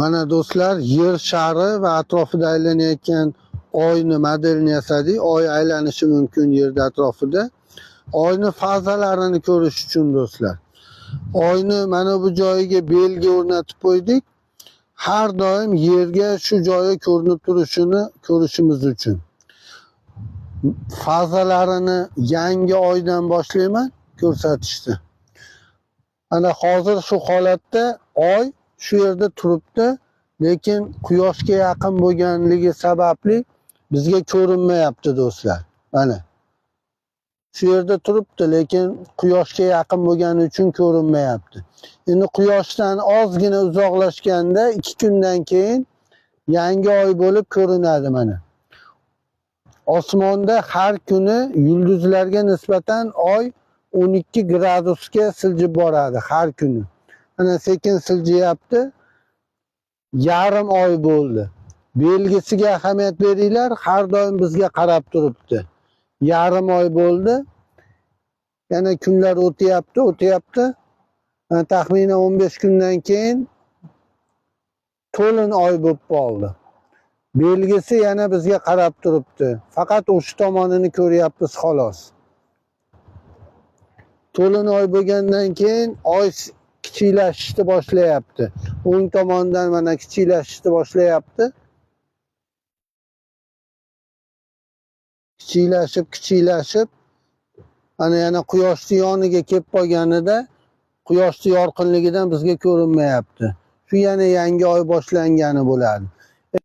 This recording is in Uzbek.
Mana do'stlar, yer shari va atrofida aylanayotgan oyni modelini yasadik. Oy aylanishi mumkin yerda atrofida. Oyni fazalarini ko'rish uchun do'stlar, oyni mana bu joyiga belgi o'rnatib qo'ydik. Har doim yerga shu joyi ko'rinib turishini ko'rishimiz uchun. Fazalarini yangi oydan boshlayman ko'rsatishni. Ana hozir shu holatda oy shu yerda turibdi, lekin quyoshga yaqin bo'lganligi sababli bizga ko'rinmayapti do'stlar. Mana shu yerda turibdi, lekin quyoshga yaqin bo'lgani uchun ko'rinmayapti. Endi quyoshdan ozgina uzoqlashganda 2 kundan keyin yangi oy bo'lib ko'rinadi mana. Osmonda har kuni yulduzlarga nisbatan oy 12 gradusga siljib boradi har kuni. Mana sekin siljiyapti. Yarim oy bo'ldi. Belgisiga ahamiyat beringlar, har doim bizga qarab turibdi. Yarim oy bo'ldi. Yana kunlar o'tyapti, o'tyapti. Mana taxminan 15 kundan keyin to'lin oy bo'lib qoldi. Belgisi yana bizga qarab turibdi. Faqat o'sha tomonini ko'ryapmiz xolos. To'lin oy bo'lgandan keyin oy kichiklashishni boshlayapti. O'ng tomondan mana kichiklashishni boshlayapti. Kichiklashib, kichiklashib mana yana quyoshning yoniga kelib qolganida quyoshning yorqinligidan bizga ko'rinmayapti. Shu yana yangi oy boshlangani bo'ladi.